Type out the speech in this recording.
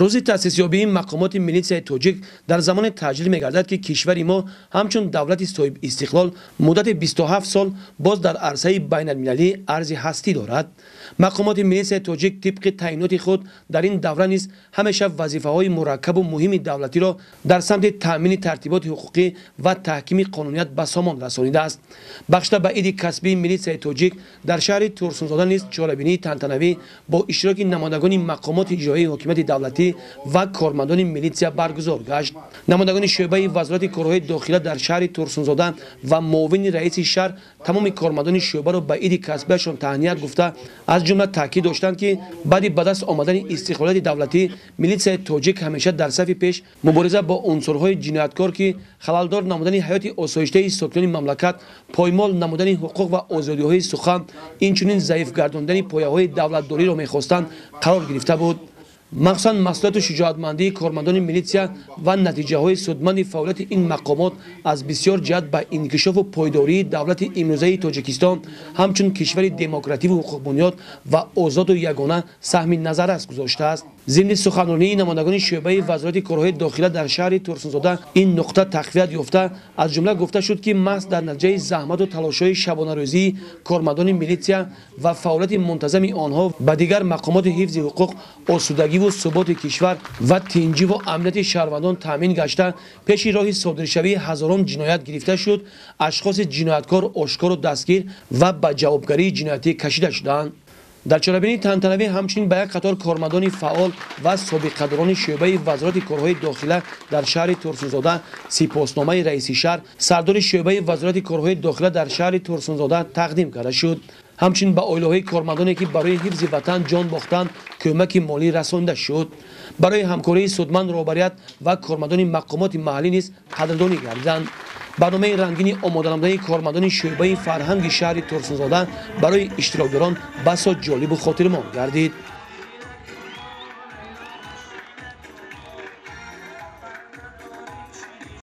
Рӯзи таъсисёбии мақомоти милитсияи тоҷик дар замоне таҷлил мегардад, ки кишвари мо ҳамчун давлати соҳибистиқлол муддати 27 сол боз дар арсаи байналмилалӣ арзи ҳастӣ дорад. Мақомоти милитсияи тоҷик тибқи таъйиноти худ дар ин давра низ ҳамеша вазифаҳои мураккабу муҳими давлатиро дар самти таъмини тартиботи ҳуқуқӣ ва таҳкими қонуният ба сомон расонидааст. Бахшида ба иди касбии милитсияи тоҷик дар шаҳри Турсунзода низ чорабинии тантанавӣ бо иштироки намояндагони мақомоти иҷроии ҳокимияти давлатӣ ва кормандони милитсия баргузор гашт. Намояндагони шӯъбаи вазорати корҳои дохила дар шаҳри Турсунзода ва муовини раиси шаҳр тамоми кормандони шӯъбаро ба иди касбиашон таҳният гуфта, аз ҷумла таъкид доштанд, ки баъди ба даст омадани истиқлолияти давлатӣ милитсияи тоҷик ҳамеша дар сафи пеш мубориза бо унсурҳои ҷинояткор, ки халалдор намудани ҳаёти осоиштаи сокинони мамлакат, поймол намудани ҳуқуқ ва озодиҳои сухан, инчунин заиф гардондани пояҳои давлатдориро мехостанд, қарор гирифта буд. Махсусан масъулияту шуҷоатмандии кормандони милитсия ва натиҷаҳои судманди фаъолияти ин мақомот аз бисёр ҷиҳат ба инкишофу пойдории давлати имрӯзаи Тоҷикистон ҳамчун кишвари демокративу ҳуқуқбунёд ва озоду ягона саҳми назаррас гузоштааст. Зимни суханронии намояндагони шӯъбаи вазорати корҳои дохила дар шаҳри Турсунзода ин нуқта тақвият ёфта, аз ҷумла гуфта шуд, ки маҳз дар натиҷаи заҳмату талошҳои шабонарӯзии кормандони милитсия ва фаъолияти мунтазами онҳо ба дигар мақомоти ҳифзи ҳуқуқ осудагиву суботи кишвар ва тинҷиву амнияти шаҳрвандон таъмин гашта, пеши роҳи содиршавии ҳазорон ҷиноят гирифта шуд, ашхоси ҷинояткор ошкору дастгир ва ба ҷавобгарии ҷиноятӣ кашида шуданд. Дар чорабинии тантанавӣ ҳамчунин ба як қатор кормандони фаъол ва собиқадорони шӯъбаи вазорати корҳои дохила дар шаҳри Турсунзода сипосномаи раиси шаҳр, сардори шӯъбаи вазорати корҳои дохила дар шаҳри Турсунзода тақдим карда шуд. Ҳамчунин ба оилаҳои кормандоне, ки барои ҳифзи ватан ҷон бохтанд, кӯмаки молӣ расонида шуд. Барои ҳамкории судманд роҳбарият ва кормандони мақомоти маҳаллӣ низ қадрдонӣ гардиданд. Барномаи рангини омоданамудаи кормандони шӯъбаи фарҳанги шаҳри Турсунзода барои иштирокдорон басо ҷолибу хотирмон гардид.